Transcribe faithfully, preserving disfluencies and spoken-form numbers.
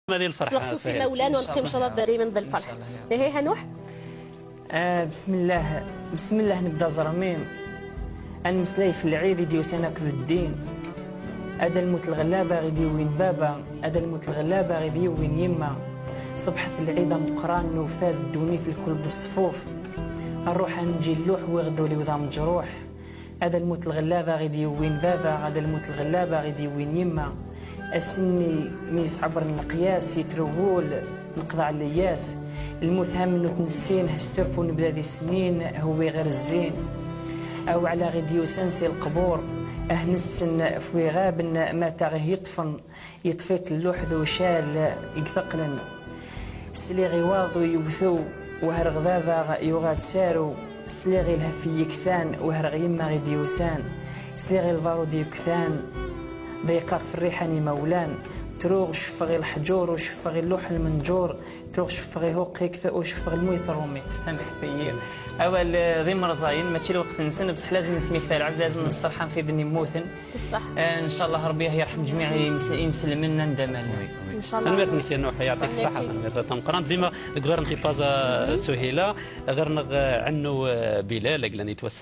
Ad ilferḥ. S lexṣuṣ imawlan, wa nqim ncallah dayman d lferḥ. Ihi, ha Nuḥ? Ah, bismillah, bismillah, nebda aẓrem. Ad nmeslay f lɛid i d-yusan akked ddin. Ad lmut lɣellaba ɣ i d-yewwin baba, ad lmut lɣellaba ɣ i d-yewwin yemma. Ṣebḥet lɛid ameqqran, nufa-d ddunit lkull d ṣṣfuf. Nruḥ ad nǧi lluḥ, wiɣ ul-iw d ameǧruḥ. Ad lmut lɣellaba ɣ i d-yewwin baba, ad lmut lɣellaba ɣ i d-yewwin yemma. Ass-nni mi sɛebren leqyas, yettru wul, neqḍeɛ leyyas. Lmut ha mennut nessin, ha ssuref ur nebda di snin, hewwi ɣer zzin. Aweɛla ɣ i d-yusan si leqbur, ah nessen f wi ɣaben, ma taɣ ih yeṭṭfen, yeṭṭef-it lluḥ d ucal i iteqqlen. Sliɣ i waḍu yewwet-u, wehreɣ baba yuɣa-d s aru. Sliɣ i lhef i yeksan, wehreɣ yemma ɣ i d-yusan. Sliɣ i lbarud yektan, ḍeyqeɣ f rriḥa n imawlan. Ttruɣ ceffeɣ i leḥǧur, u ceffeɣ i lluḥ lmenǧur. Ttruɣ ceffeɣ i huqqikt, u ceffeɣ lmuyt rrumit. Samḥet-iyi. Awal, eh, d imerẓayen, mačči lweqt-nsen, bṣeḥ lazem nesmekta lɛebd, lazem nesserḥam f widen yemmuten. Ṣṣeḥ. Eh, ncallah Ṛebbi ad yerḥem ǧmiɛ ims-, inselmen anda ma llan. Wi, wi. Ncallah. Tanemmirt-nnek a Nuḥ, yeɛṭik ṣṣeḥḥa, tanemmirt tamqrant. Dima deg ɣur-neɣ ipaẓ, eh, Suhila, ɣur-neɣ, eh, Ɛennu, eh, Bilal, aglan yettwass-